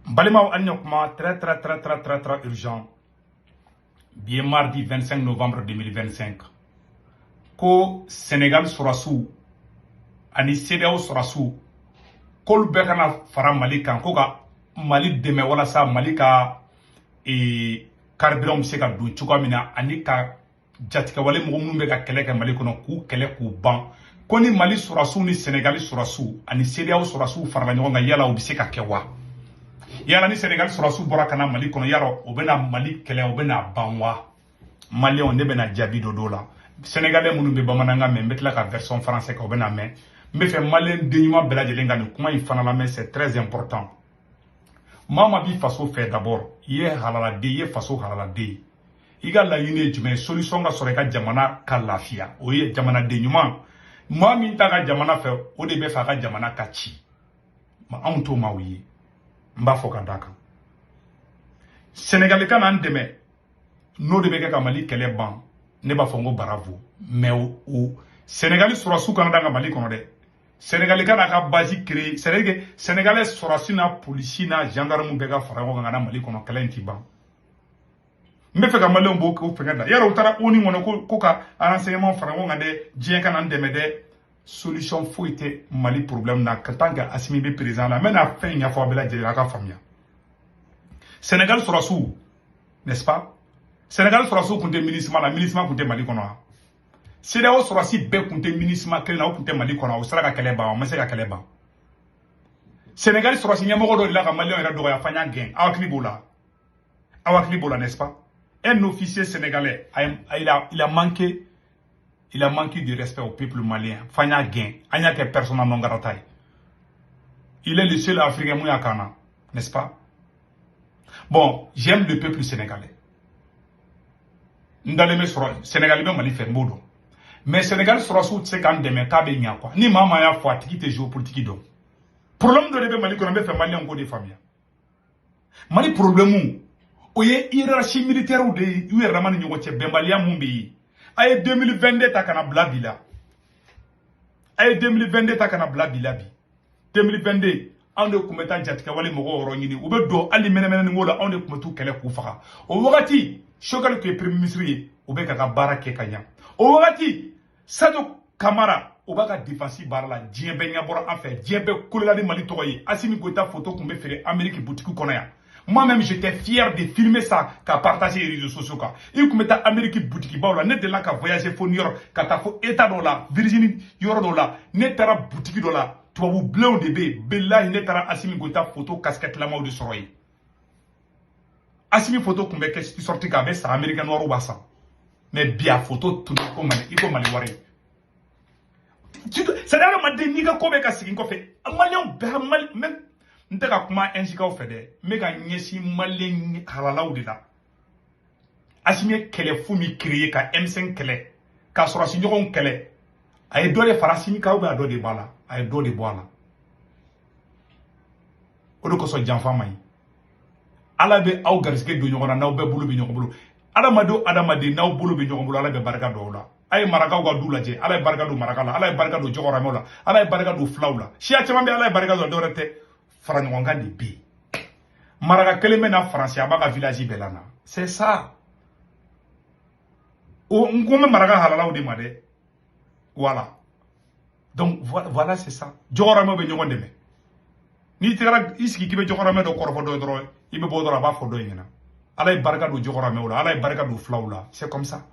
Balimaw, an ɲa très très très très très très urgent. Bi ye mardi 25 novembre 2025. Ko Sénégal sɔrɔsiw ani CEDEAO sɔrɔsiw, k'olu bɛɛ kana fara Mali kan, ko ka Mali dɛmɛ walasa Mali ka carburant bɛ se ka don cogoya min na, ani ka jatigɛwale mɔgɔ minnu bɛ ka kɛlɛ kɛ Mali kɔnɔ, k'u kɛlɛ k'u ban. Ko ni Mali sɔrɔsiw ni Sénégal sɔrɔsiw ani CEDEAO sɔrɔsiw farala ɲɔgɔn kan, yala u bɛ se ka kɛ wa? Yala ni Sénégal sɔrɔsiw bɔra ka na Mali kɔnɔ, yala o bɛna Mali kɛlɛ, o bɛna ban wa? Maliyɛnw, ne bɛna jaabi dɔ d'o la. Sénégalais minnu bɛ bamanankan mɛn, n bɛ tila ka version français kɛ, o bɛna mɛn. N bɛ fɛ maliyɛn den ɲuman bɛɛ lajɛlen ka nin kuma in fana lamɛn, c'est très important. Maa ma b'i faso fɛ d'abord, i ye halaladen, i ye faso halaladen ye, i ka laɲini ye jumɛn ye? Solution ka sɔrɔ i ka jamana ka lafiya, o ye jamanaden ɲuman. Maa min t'a ka jamana fɛ, o de bɛ fɛ a ka jamana ka ci. Ma anw t'o maaw ye. N b'a fɔ ka d'a kan, Sénégali ka n'an dɛmɛ, n'o de bɛ kɛ ka Mali kɛlɛ ban, ne b'a fɔ n ko bravo. Mais o Sénégali sɔrɔsiw kana dan ka Mali kɔnɔ dɛ. Sénégali ka n'a ka base créer, c'est à dire que Sénégalais sɔrɔsi n'a polisi n'a gendarme bɛɛ ka fara ɲɔgɔn kan ka na Mali kɔnɔ, kɛlɛ in ti ban. N bɛ fɛ ka maliyɛnw b'o k'o fɛngɛ da. Yarɔ, u taara ONU kɔnɔ ko ka renseignement fara ɲɔgɔn kan dɛ, diɲɛ ka na n dɛmɛ dɛ. Solution foyi tɛ Mali problème na ka tant que Assimi bɛ président la. N bɛna fɛn ɲɛfɔ aw bɛɛ lajɛlen, a ka faamuya. Sénégal sɔrɔsiw, n'est-ce pas, Sénégal sɔrɔsiw tun tɛ MINUSMA la, MINUSMA tun tɛ Mali kɔnɔ wa? CEDEAO sɔrɔsi bɛɛ tun tɛ MINUSMA kelen na, o tun tɛ Mali kɔnɔ. O sera ka kɛlɛ ban? O ma se ka kɛlɛ ban. Sénégal sɔrɔsi ɲɛmɔgɔ dɔ de la ka maliyɛnw yɛrɛ dɔgɔya f'an y'a gɛn. Aw hakili b'o la, aw hakili b'o la, n'est-ce pas? Un officier sénégalais a, il a manqué de respect au peuple malien, f'an y'a gɛn, an y'a kɛ persona non grata ye. Il est le seul Africain mun y'a kan na, n'est-ce pas? Bon, j'aime le peuple sénégalais. N dalen bɛ sɔrɔ Sénégal bɛ Mali fɛ, n b'o dɔn. Mais Sénégal sɔrɔsiw tɛ se k'an dɛmɛ k'a bɛ ɲa quoi. Ni maa maa y'a fɔ, a tigi tɛ géopolitique dɔn. Problème dɔ de bɛ Mali kɔnɔ, n bɛ fɛ maliyɛnw k'o de faamuya. Mali problème, o ye hiérarchie militaire de ye, u yɛrɛ dama ni ɲɔgɔn cɛ bɛnbaliya mun bɛ yen. A ye 2022 ta ka na bila bi la, a ye 2022 ta ka na bila bi la. Bi 2022, anw de tun bɛ taa jatigɛwale mɔgɔw yɔrɔ ɲini, u bɛ don hali mɛnɛmɛnɛni ko la, anw de tun bɛ t'u kɛlɛ k'u faga. O wagati, Choguel tun ye premier ministre ye, o bɛ ka ka baara kɛ ka ɲa. O wagati, Sadio Kamara, o b'a ka défense baara la. Diɲɛ bɛɛ ɲɛ bɔra an fɛ, diɲɛ bɛɛ kolela ni Mali tɔgɔ ye. Assimi Goïta photo tun bɛ feere Amérique boutique kɔnɔ yan. Moi-même, j'étais fier de filmer ça, ka partager les réseaux sociaux kan. I tun bɛ taa Amérique boutique baw la. Ne delila ka voyager fo New York, ka taa fo état dɔ la, Virginie yɔrɔ dɔ la. Ne taara boutique dɔ la, tubabu bilenw de bɛ yen. Bilahi, ne taara Assimi Goïta photo casquette lamaw de sɔrɔ yen. Assimi photo tun bɛ kɛ sorti kan, a bɛ san, américain noir b'a san. Mais bi, a photo tunu ko Mali, i ko Mali wari. C'est à dire, adamaden n'i ka ko bɛ ka segin kɔfɛ, maliyɛnw bɛɛ Mali même. N tɛ ka kuma NJKaw fɛ dɛ, n bɛ ka ɲɛsin maliyɛn halalaw de la. Assimi ye kɛlɛ fu min créé ka M5 kɛlɛ, ka sɔrɔsi ɲɔgɔnw kɛlɛ, a ye dɔ de fara Assimi kan ou bien a dɔ de bɔ a la? A ye dɔ de bɔ a la. O de kosɔn janfa man ɲi. Ala bɛ aw garisɛgɛ don ɲɔgɔn na n'aw bɛɛ bolo bɛ ɲɔgɔn bolo. Adamaden o adamaden, n'aw bolo bɛ ɲɔgɔn bolo, Ala bɛ barika don aw la. A ye marakaw ka du lajɛ, Ala ye barika don maraka la, Ala ye barika don jɔgɔrɔmɛw la, Ala ye barika don filaw la. Siya caman bɛ, Ala ye barika don. Dɔwɛrɛ tɛ, fara ɲɔgɔn kan de bɛ yen. Maraka kelen bɛ na Faransi, a b'a ka village bɛɛ la na, c'est ça. O n ko n bɛ maraka halalaw de ma dɛ. Voilà, donc voilà, c'est ça. Jɔgɔrɔmɛw bɛ ɲɔgɔn dɛmɛ. N'i tagara i sigi k'i bɛ jɔgɔrɔmɛ dɔ kɔrɔfɔ dɔ ye dɔrɔn, i bɛ bɔ dɔrɔn, a b'a fɔ dɔ in ɲɛna. Ala ye barika don jɔgɔrɔmɛw la, Ala ye barika don filaw la, c'est comme ça.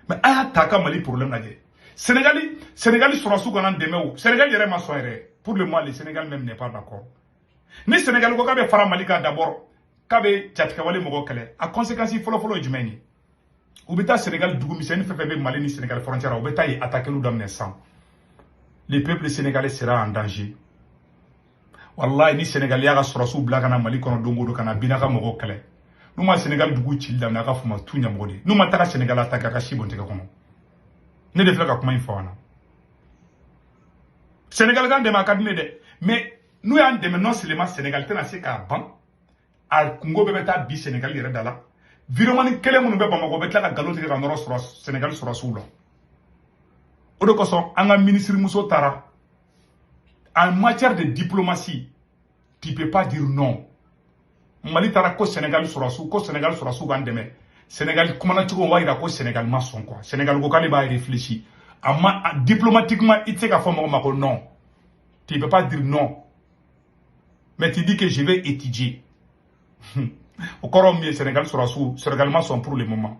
Mais a y'a ta ka Mali problème lajɛ. Sénégali sɔrɔsiw kana dɛmɛ o. Sénégal yɛrɛ ma sɔn yɛrɛ. Pour le moment, le Sénégal même n'est pas d'accord. Ni Sénégal ko k'a bɛ fara Mali kan d'abord, k'a bɛ jatigɛwale mɔgɔw kɛlɛ, a conséquence fɔlɔ-fɔlɔ ye jumɛn ye? U bɛ taa Sénégal dugu misɛnnin fɛn fɛn bɛ Mali ni Sénégal frontière la, u bɛ taa yen attaquer daminɛ sisan. Le peuple sénégalais sera en danger. Wallahi, ni Sénégal y'a ka sɔrɔsiw bila ka na Mali kɔnɔ don o don ka na bina ka mɔgɔw kɛlɛ, n'u ma Sénégal dugu cili daminɛ, a ka fɔ ma tu ɲɛmɔgɔ de. N'u ma taga Sénégal attaquer, a ka si bɔn tɛgɛ kɔnɔ. Ne de filɛ ka kuma in fɔ an na. Sénégal kan dɛmɛ, a ka di ne dɛ. Mais n'u y'an dɛmɛ, non seulement Sénégal tɛna se k'a ban, a kungo bɛɛ bɛ taa bi Sénégal yɛrɛ da la. Vidéoman kelen minnu bɛ Bamakɔ, bɛ tila ka nkalon tigɛ ka nɔrɔ sɔrɔ Sénégal sɔrɔsiw la. O de kosɔn an ka minisiri muso taara. En matière de diplomatie, tu peux pas dire non. Mali taara ko Sénégal sɔrɔsiw, ko Sénégal sɔrɔsiw k'an dɛmɛ. Sénégal kumana cogo b'a yira ko Sénégal ma sɔn quoi. Sénégal ko k'ale b'a réfléchi. A ma diplomatiquement, i tɛ se k'a fɔ mɔgɔ ma ko non. Tu peux pas dire non. Mais tu dis que je vais étudier. O kɔrɔ min ye, Sénégal sɔrɔsiw, Sénégal ma sɔn pour le moment.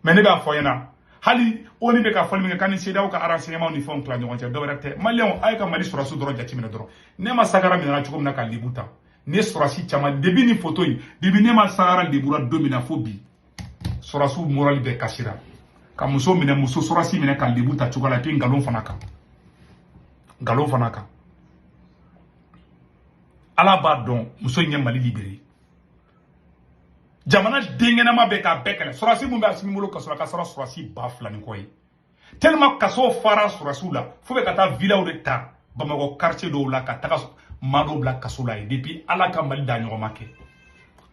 Mais ne b'a fɔ ɲɛna, hali ONU bɛ ka fɔli min kɛ k'an ni CEDEAO ka renseignement ni fɛnw tila ɲɔgɔn cɛ, dɔwɛrɛ tɛ. Maliyɛnw, a ye ka Mali sɔrɔsiw dɔrɔn jateminɛ dɔrɔn. Ne ma Sagara minɛna cogo min na ka lebu ta, ne sɔrɔsi caman depuis ni photo in, depuis ne ma Sagara lebura don min na fo bi, sɔrɔsiw moral bɛɛ kasira. Ka muso minɛ, muso sɔrɔsi minɛ ka lebu ta cogo la, et puis nkalon fana kan, nkalon fana kan. Ala b'a dɔn muso in ye Mali libéré. Jamana denkɛnɛma bɛ k'a bɛɛ kɛlɛ. Sɔrɔsi mun bɛ Asimi bolo kaso la, ka sɔrɔ sɔrɔsi 2000 ni kɔ ye, tellement kaso fara sɔrɔsiw la, fo bɛ ka taa villaw de ta Bamakɔ quartier dɔw la ka taga maa dɔw bila kaso la yen. Depuis Ala ka Mali da ɲɔgɔn ma kɛ,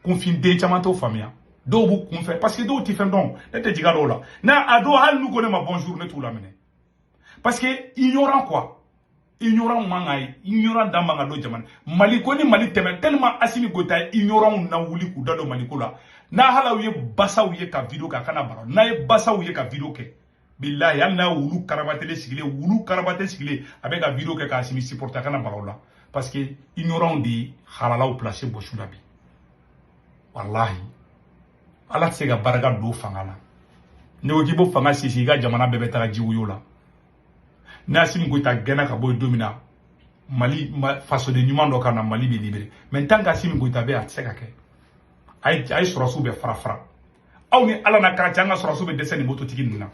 kunfin caman t'o faamuya. Dɔw b'u kunfɛ parce que dɔw tɛ fɛn dɔn. Ne tɛ jigin dɔw la n'a a dɔw, hali n'u ko ne ma bonjour, ne t'u laminɛ parce que ignorant quoi. Ignorant man ka ignorant dan man ka don jamana Mali ko ni Mali tɛmɛ. Tellement Asimi Goïta ye ignorant na wuli k'u da don Mali ko la, n'a hali aw ye basaw ye ka vidéo kɛ, a kana bara. N'a ye basaw ye ka vidéo kɛ, bilahi, hali n'a wulu karabatelen sigilen, wulu karabatelen sigilen, a bɛ ka vidéo kɛ k'Asimi supporter, a kana bara o la parce que ignorant de ye halalaw place bɔsu la bi. Walahi, Ala tɛ se ka barika don fanga la. N'i ko k'i b'o fanga sisi, i ka jamana bɛɛ bɛ taga jiwoyo la. Ni Asimi Goïta gɛnna ka bɔ yen don min na, Mali fasoden ɲuman dɔ ka na, Mali bɛ libéré. Mais tant que Asimi Goïta bɛ yen, a tɛ se ka kɛ. A ye sɔrɔsiw bɛɛ fara fara. Aw ni Ala na kara cɛ, an ka sɔrɔsiw bɛ dɛsɛ nin mototigi ninnu na.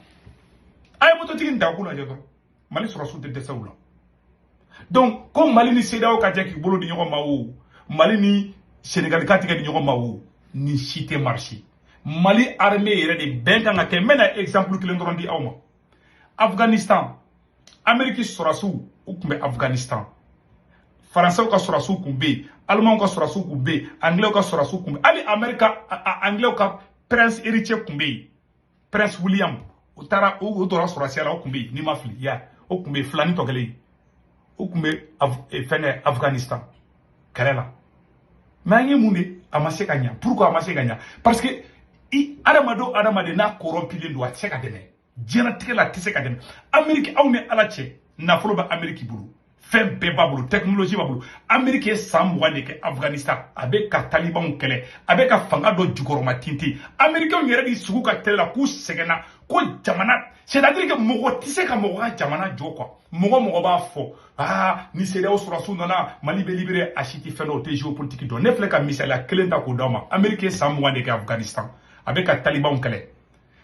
A ye mototigi nin ta k'u lajɛ dɔrɔn, Mali sɔrɔsiw tɛ dɛsɛ u la. Donc ko Mali ni CEDEAO ka jɛ k'i bolo di ɲɔgɔn ma, o Mali ni Sénégal ka tigɛ di ɲɔgɔn ma, o nin si tɛ marcher. Mali armée yɛrɛ de bɛn kan ka kɛ. N bɛna exemple kelen dɔrɔn di aw ma. Afghanistan, Amérique sɔrɔsiw, u tun bɛ Afghanistan. Faransɛw ka sɔrɔsiw tun bɛ yen, Alimanw ka sɔrɔsiw tun bɛ yen, Anglais ka sɔrɔsiw tun bɛ yen, hali Amérique, Anglais ka prince héritier tun bɛ yen, Prince William. O taara, o donna sɔrɔsiya la, o tun bɛ yen. N'i ma fili ya, o tun bɛ yen, filani tɔ kelen, o tun bɛ fɛnkɛ Afghanistan kɛlɛ la. Mais an ye mun de? A ma se ka ɲa. Pourquoi a ma se ka ɲa? Parce que i adamaden o adamaden n'a corrompilen don, a tɛ se ka dɛmɛ diɲɛlatigɛ la, a tɛ se ka dɛmɛ. Amérique, aw ni Ala cɛ, nafolo bɛ Amérique bolo, fɛn bɛɛ b'a bolo, technologie b'a bolo. Amérique ye san 20 de kɛ Afghanistan, a bɛ ka talibanw kɛlɛ, a bɛ ka fanga dɔ jukɔrɔma tintin. Américains yɛrɛ de sugu ka télé la k'u sɛgɛnna ko jamana, c'est à dire que mɔgɔ tɛ se ka mɔgɔ ka jamana jɔ quoi. Mɔgɔ mɔgɔ b'a fɔ aa ni CEDEAO sɔrɔsiw nana, Mali bɛ libéré, a si tɛ fɛn dɔn, o tɛ géopolitique dɔn. Ne filɛ ka misaliya kelen ta k'o d'aw ma. Amérique ye san 20 de kɛ Afghanistan, a bɛ ka talibanw kɛlɛ,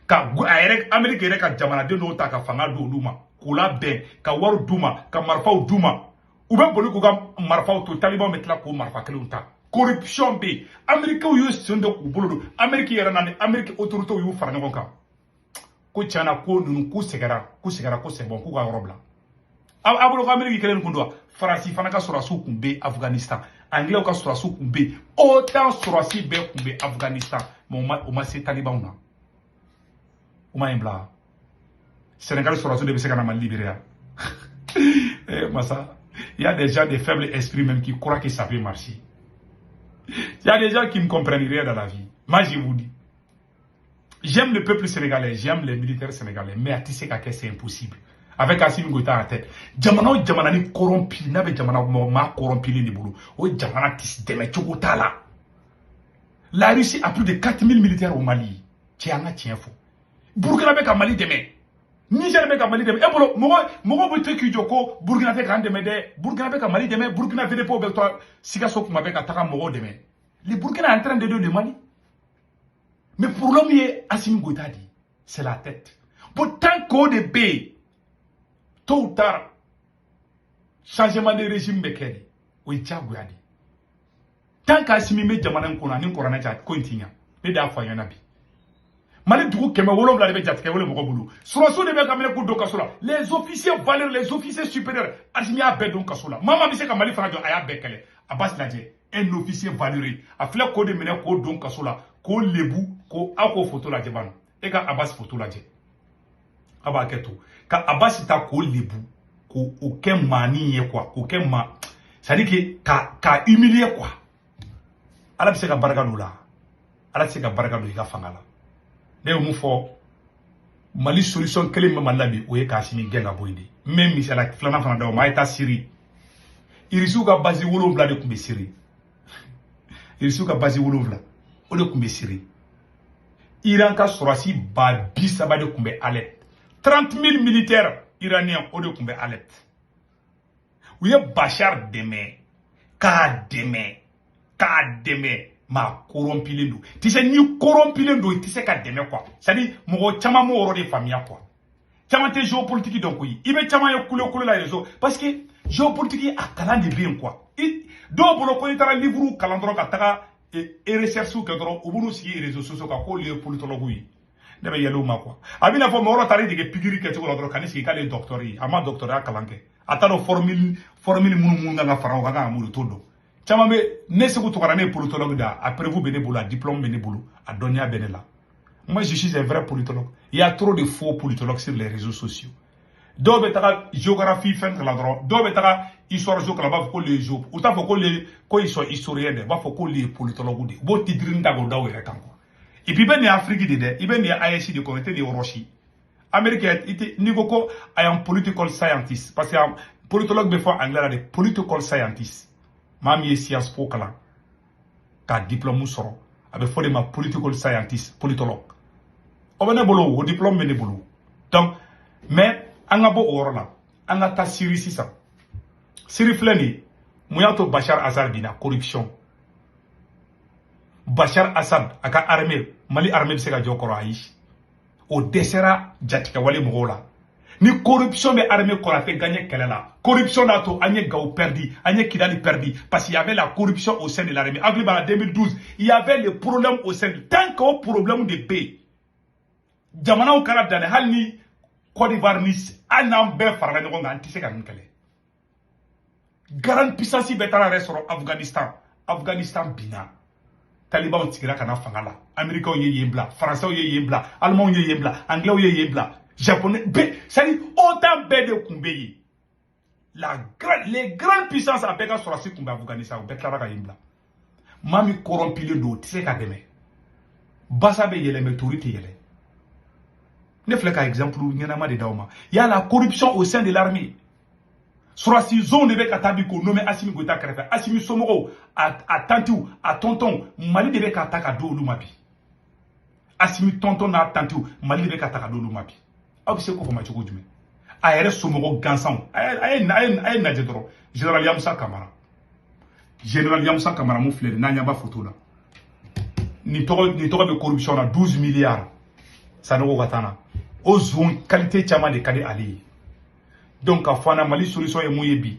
ka a yɛrɛ Amérique yɛrɛ ka jamanaden dɔw ta ka fanga di olu ma, k'u labɛn, ka wari d'u ma, ka marifaw d'u ma. U bɛ boli k'u ka marifaw to, talibanw bɛ tila k'o marifa kelenw ta. Corruption bɛ yen. Américains y'u sen don k'u bolo don. Amérique yɛrɛ na ni Amérique autorités y'u fara ɲɔgɔn kan ko tiɲɛna ko ninnu k'u sɛgɛnna, k'u sɛgɛnna, ko c'est bon, k'u ka yɔrɔ bila. A bolo ko Amérique kelen kun don wa? Faransi fana ka sɔrɔsiw kun bɛ Afghanistan, Anglais ka sɔrɔsiw kun bɛ yen, OTAN sɔrɔsi bɛɛ kun bɛ Afghanistan, mais o ma se talibanw na. O ma ɲi bila. Sénégal sɔrɔsiw de bɛ se ka na Mali libérer yan. Eh, masa, il y a des gens de faible esprit même qui croient que ça peut marcher. Il y a des gens qui ne comprennent rien dans la vie. Moi, je vous dis, j'aime le peuple sénégalais, j'aime les militaires sénégalais, mais a tɛ se ka kɛ, c'est impossible. Avec Assimi Goïta en tête, jamana o jamana ni corrompu, n'a bɛ jamana mɔgɔ maa corrompu de bolo, o jamana tɛ dɛmɛ cogo t'a la. La Russie a plus de 4000 militaires au Mali. Cɛ, an ka tiɲɛ fɔ. Burkina bɛ ka Mali dɛmɛ. Niger bɛ ka Mali dɛmɛ. E bolo, mɔgɔ mɔgɔ bɛ to k'i jɔ ko Burkina tɛ k'an dɛmɛ dɛ. Burkina bɛ ka Mali dɛmɛ. Burkina VDP bɛ to Sikaso kuma bɛ ka taga mɔgɔw dɛmɛ. Le Burkina est en train d'aider le Mali. Mais problème ye Assimi Goïta de ye. C'est la tête. Bon, tant qu'o de bɛ yen, tôt ou tard, changement de régime bɛ kɛ de. O ye diyagoya de ye. Tant qu'Assimi bɛ jamana in kɔnɔ ani kuranɛ cɛ, ko in ti ɲa. Ne de y'a fɔ a ɲɛna bi. Mali dugu 700 de bɛ jatigɛ wele mɔgɔ bolo. Sɔrɔsiw de bɛ ka minɛ k'u don kaso la. Les officiers valeureux, les officiers supérieurs, Assimi y'a bɛɛ don kaso la. Maa maa bɛ se ka Mali fana jɔ, a y'a bɛɛ kɛlɛ. Abbas lajɛ, un officier valeureux. A filɛ k'o de minɛ k'o don kaso la, k'o lebu, ko aw k'o photo lajɛ bani. E ka Abbas photo lajɛ. A b'a kɛ to. Ka Abbas ta k'o lebu, k'o o kɛ maani ye quoi, k'o kɛ maa, c'est à dire que ka humilier quoi. Ala bɛ se ka barika don o la, Ala tɛ se ka barika don i ka fanga la. Ne ye mun fɔ? Mali solution kelen bɛ Mali la bi, o ye k'Asimi gɛn ka bɔ yen de. N bɛ misaliya filanan fana d'aw ma. A ye taa Siri. Irisiw ka base 7 de tun bɛ Siri. Irisiw ka base 7, o de tun bɛ Siri. Iran ka sɔrɔsi 30 000 de tun bɛ Alep. 30 000 militaires iraniens, o de tun bɛ Alep. U ye Bashar dɛmɛ, k'a dɛmɛ, k'a dɛmɛ. Maa corrompilen don. Tu sais, n'i corrompilen don, i tɛ se ka dɛmɛ quoi. C'est à dire, mɔgɔ caman m'o yɔrɔ de faamuya quoi. Caman tɛ géopolitique dɔn koyi. I bɛ caman ye kule kule la réseau, parce que géopolitique a kalan de bɛ yen quoi. I dɔw bolo ko i taara livre kalan dɔrɔn, ka taga recherche kɛ dɔrɔn, u b'u sigi réseaux sociaux kan k'olu ye politologue ye. Ne bɛ yɛlɛ u ma quoi. A bɛna fɔ mɔgɔ dɔ taara i dege pikiri kɛcogo la dɔrɔn, ka n'i sigi k'ale ye docteur ye. A ma docteur kalan kɛ, a t'a dɔn formule minnu kan ka fara o kan, ka mun t'o dɔn. Caman bɛ ne Segu Tunkara, ne ye politologue de, a preuve bɛ ne bolo, a diplôme bɛ ne bolo, a dɔnniya bɛ ne la. Moi, je suis un vrai politologue. Il y a trop de faux politologues sur les réseaux sociaux. Dɔw bɛ taga géographie fɛn kalan dɔrɔn, dɔw bɛ taga histoire géo kalan, u b'a fɔ ko les géo, u t'a fɔ ko les, ko ils sont historiens dɛ, u b'a fɔ ko les politologues de. U b'o titre ta k'o da u yɛrɛ kan quoi. Et puis i bɛ nin Afrique de dɛ, i bɛ nin AES de kɔnɔ, i tɛ nin yɔrɔ si. Amérique, i tɛ n'i ko ko I am political scientist, parce que politologue bɛ fɔ anglais la de, political scientist. Maa min ye Sciences Po kalan k'a diplôme sɔrɔ, a bɛ fɔ de ma political scientist, politologue. O bɛ ne bolo, o diplôme bɛ ne bolo. Donc, mais an ka bɔ o yɔrɔ la, an ka taa Siri sisan. Siri filɛ nin ye, mun y'a to Bashar Assad binna? Corruption. Bashar Assad a ka armée, Mali armée bɛ se ka jɔ kɔrɔ? Ayi, o dɛsɛra jatigɛwale mɔgɔw la. Ni corruption bɛ armée kɔrɔ, a tɛ gagner kɛlɛ la. Corruption n'a to an ye Gao perdu, an ye Kidali perdu, parce qu'il y avait la corruption au sein de l'armée. Hakili b'a la, 2012, il y avait le problème au sein de, tant que o problème de bɛ yen, jamanaw kɛra danɛ. Hali ni Côte d'Ivoire ni hali n'an bɛɛ farala ɲɔgɔn kan, an tɛ se ka nin kɛlɛ. Grande puissance bɛɛ taara yɛrɛ sɔrɔ Afghanistan. Afghanistan binna, talibanw sigira ka na fanga la. Américains ye yen bila, Français ye yen bila, Allemands ye yen bila, Anglais ye yen bila, Japonais bɛɛ, c'est à dire OTAN bɛɛ de tun bɛ yen. La grande les grandes puissances, a bɛɛ ka sɔrɔsi tun bɛ Afghanistan, u bɛɛ tilara ka yen bila. Maa min corrompilen don, o tɛ se ka dɛmɛ. Basa bɛ yɛlɛ, mais tori tɛ yɛlɛ. Ne filɛ ka exemple ɲɛnama de d'aw ma. Il y a la corruption au sein de l'armée. Sɔrɔsi zone de bɛ ka taa bi k'o nommé Asimi Goïta kɛrɛfɛ. Asimi somɔgɔw, a tantiw, a tɔntɔnw, Mali de bɛ ka ta ka di olu ma bi. Asimi tɔntɔn n'a tantiw, Mali de bɛ ka ta ka di olu ma bi. Aw bɛ se k'o fɔ cogo jumɛn? A yɛrɛ somɔgɔw gansanw, a ye lajɛ dɔrɔn. Général Yamusa Kamara, général Yamusa Kamara mun filɛ nin, n'a ɲɛ b'a photo la, nin tɔgɔ bɛ corruption na, 12 milliards. Sanogo ka taa na o zone qualité caman de ka di ale ye. Donc ka fɔ an na, Mali solution ye mun ye bi?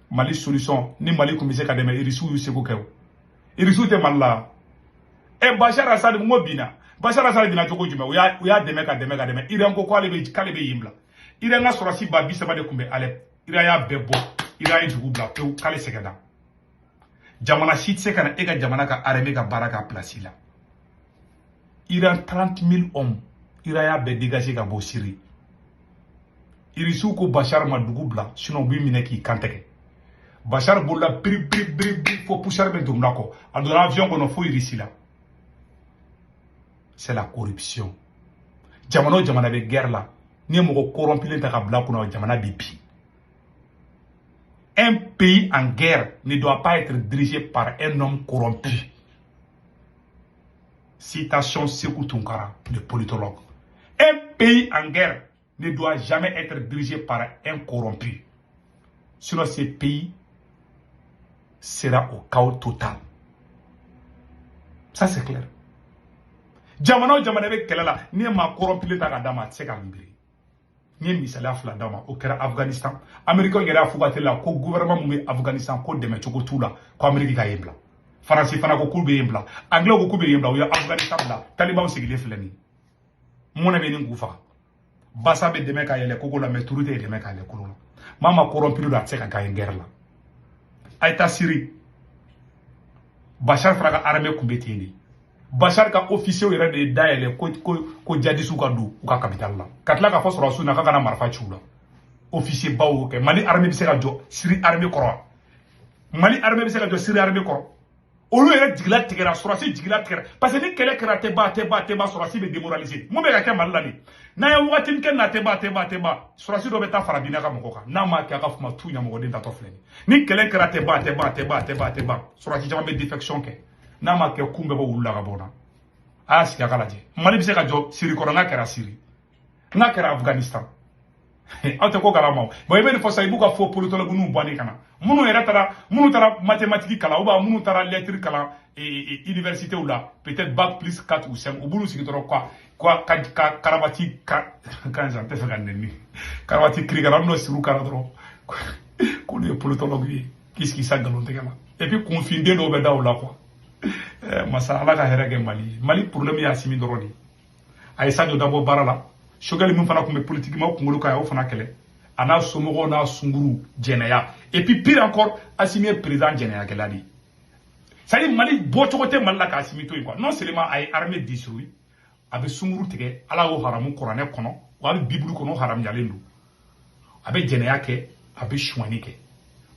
Mali solution, ni Mali tun bɛ se ka dɛmɛ, Irisiw y'u seko kɛ. O Irisiw tɛ Mali la. Ɛ, Bashar Assad n ko binna. Bashar Assad binna cogo jumɛn? U y'a dɛmɛ, ka dɛmɛ, ka dɛmɛ. Iran ko k'ale bɛ yen bila. Iran ka sɔrɔsi 30 000 de tun bɛ Alep, Iran y'a bɛɛ bɔ. Iran ye dugu bila pewu k'ale sɛgɛnna. Jamana si tɛ se ka na e ka jamana ka armée ka baara k'a place la. Iran, 30 000 hommes, Iran y'a bɛɛ dégager ka bɔ Syrie. Irisiw ko Bashar ma dugu bila, sinon u b'i minɛ k'i kantigɛ. Bashar bolila biri biri biri biri fo poussière bɛ don kɔ. A donna avion kɔnɔ fo Irisi la. C'est la corruption. Jamana o jamana bɛ guerre la, n'i ye mɔgɔ corrompilen ta ka bila kunna, jamana bɛ bin. Un pays en guerre ne doit pas être dirigé par un homme corrompu. Citation Sékou Tounkara, le politologue. Un pays en guerre ne doit jamais être dirigé par un corrompu. Sinon, ce pays sera au chaos total. Ça, c'est clair. Jamana o jamana bɛ kɛlɛ la, n'i ye maa corrompilen ta ka d'a ma, a tɛ se ka libérer. N ye misaliya fila d'a ma, o kɛra Afghanistan. Américain yɛrɛ y'a fɔ ka teli la ko gouvernement mun bɛ Afghanistan, ko dɛmɛ cogo t'u la, ko Amérique ka yen bila. Faransi fana ko k'u bɛ yen bila, Anglais ko k'u bɛ yen bila. U ye Afghanistan bila, talibanw sigilen filɛ nin ye. Mun de bɛ nin k'u faga? Basa bɛ dɛmɛ ka yɛlɛ kogo la, mais turu tɛ dɛmɛ ka yɛlɛ kolo la. Maa ma corrompu don, a tɛ se ka gagner guerre la. A ye taa Syrie, Bashar fana ka armée tun bɛ ten de. Bashar ka officier yɛrɛ de ye dayɛlɛ ko djihadistew ka don u ka capitale la, ka tila k'a fɔ sɔrɔdasiw na k'a kana marifa ci u la. Officier baw y'o kɛ. Mali armée bɛ se ka jɔ Syrie armée kɔrɔ wa? Mali armée bɛ se ka jɔ Syrie armée kɔrɔ? Olu yɛrɛ jigila tigɛra, sɔrɔsi jigila tigɛra, parce que ni kɛlɛ kɛra, a tɛ ban, a tɛ ban, a tɛ ban, sɔrɔsi bɛ démoraliser. Mun bɛ ka kɛ Mali la nin? N'a ye wagati min kɛ na, a tɛ ban, a tɛ ban, a tɛ ban, sɔrɔsi dɔ bɛ taa fara Bina ka mɔgɔ kan. N'a ma kɛ, a ka kuma tu ɲamɔgɔden tatɔ filɛ nin. Ni kɛlɛ kɛra, a tɛ ban, a tɛ ban, a tɛ ban, a tɛ ban, a tɛ ban, sɔrɔsi caman bɛ défection kɛ. N'a ma kɛ, kun bɛ bɔ wulu la ka bɔ n na. A y'a sigi, a ka lajɛ. Mali bɛ se ka jɔ Siri kɔrɔ? N'a kɛra Siri, n'a kɛra Afganistan, aw tɛ ko kalama o. Bon, i bɛ nin fɔ sisan, i b'u ka faux politologue bɔ ne ka na, minnu yɛrɛ taara, minnu taara mathématique kalan ou bien minnu taara lettre kalan université la, peut-être bac plus 4 ou 5, u b'olu sigi dɔrɔn quoi quoi, ka karavati ka kan n tɛ fɛ ka nɛni, karavati kirikara n'o siri kara dɔrɔn k'olu ye politologue ye, k'i sigi sa nkalon tigɛ la. Et puis kunfinden dɔw bɛ da o la quoi. Masa Ala ka hɛrɛ kɛ Mali ye. Mali problème ye Asimi dɔrɔn de ye. A ye Sadio dabɔ baara la. Choguel min fana tun bɛ politique ma kunkolo kan, a y'o fana kɛlɛ, a n'a somɔgɔw n'a sunkuru jɛnɛya. Et puis pire encore, Asimi ye président jɛnɛyakɛla de ye. C'est à dire, Mali bɔcogo tɛ Mali la k'Asimi to yen quoi. Non seulement a ye armée détruit, a bɛ sunkuru tigɛ, Ala y'o haramu kuranɛ kɔnɔ wa, a bɛ Bible kɔnɔ, o haramuyalen don. A bɛ jɛnɛya kɛ, a bɛ suɲɛni kɛ.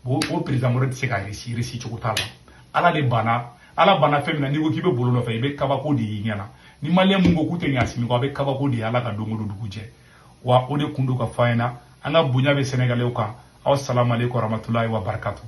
O président wɛrɛ tɛ se ka réussir, réussir cogo t'a la. Ala de banna, Ala banna fɛn min na. N'i ko k'i bɛ bolo nɔfɛ, i bɛ kabako de y'i ɲɛna. Ni Malien mun ko k'u tɛ ɲɛ Asimi kɔ, a bɛ kabako de ye Ala ka don o don dugu jɛ. Wa o de kun don ka fɔ an ɲɛna, an ka bonya bɛ Sɛnɛgalɛw kan. Aw salamu aleykum warahmatulahi wabarakatuh.